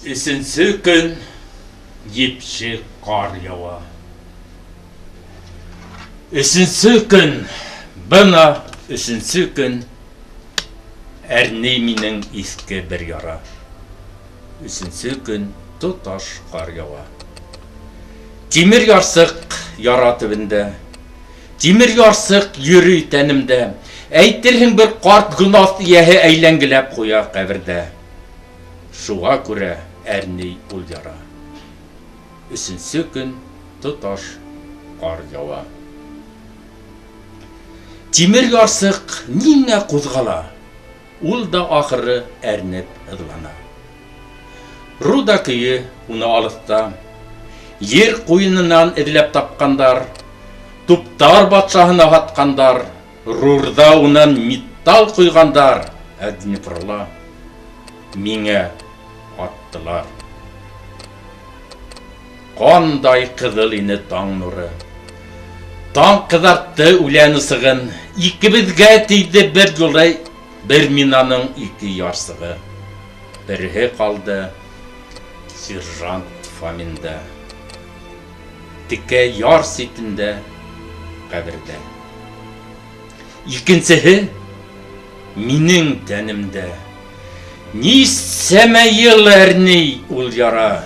Өсөнсө көн епшек ҡар яуа. Өсөнсө көн, бына өсөнсө көн әрней минең иҫке бер яра. Өсөнсө көн тоташ ҡар яуа. Тимер ярсыҡ яра төбөндә. Тимер ярсыҡ йөрөй тәнемдә. Әйтерһең, бер ҡарт гөнаһ эйәһе әйләнгеләп ҡуя ҡәберҙә. Шуға күрә әрней ул яра. Өсөнсө көн тоташ ҡар яуа. Тимер ярсыҡ ниңә ҡуҙғала? Ул да ахыры әрнеп һыҙлана. Руда көйө уны алыҫта, Ер ҡуйынынан эҙләп тапҡандар, Туптар батшаһына һатҡандар, Рурҙа унан металл ҡойғандар, Ә Днепрола миңә аттылар. Ҡандай ҡыҙыл ине таң нуры. Таң ҡыҙартты үлән ысығын, Икебеҙгә тейҙе бер юлы бер минаның ике ярсығы. Береһе ҡалды сержант Фоминда, Текә яр ситендә ҡәберҙә. Икенсеһе минең тәнемдә. Нисәмә йыл әрней ул яра.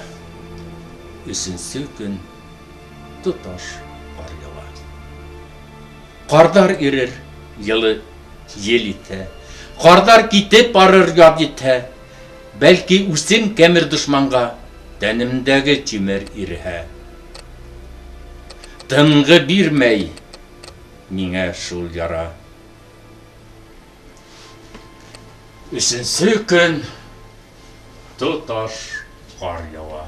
Өсөнсө көн тоташ ҡар яуа. Ҡарҙар ирер, йылы ел иҫһә. Ҡарҙар китеп барыр яҙ етһә. Бәлки үсем кәмер дошманға, тәнемдәге тимер иреһә. Тынғы бирмәй миңә шул яра. Өсөнсө көн тоташ ҡар яуа.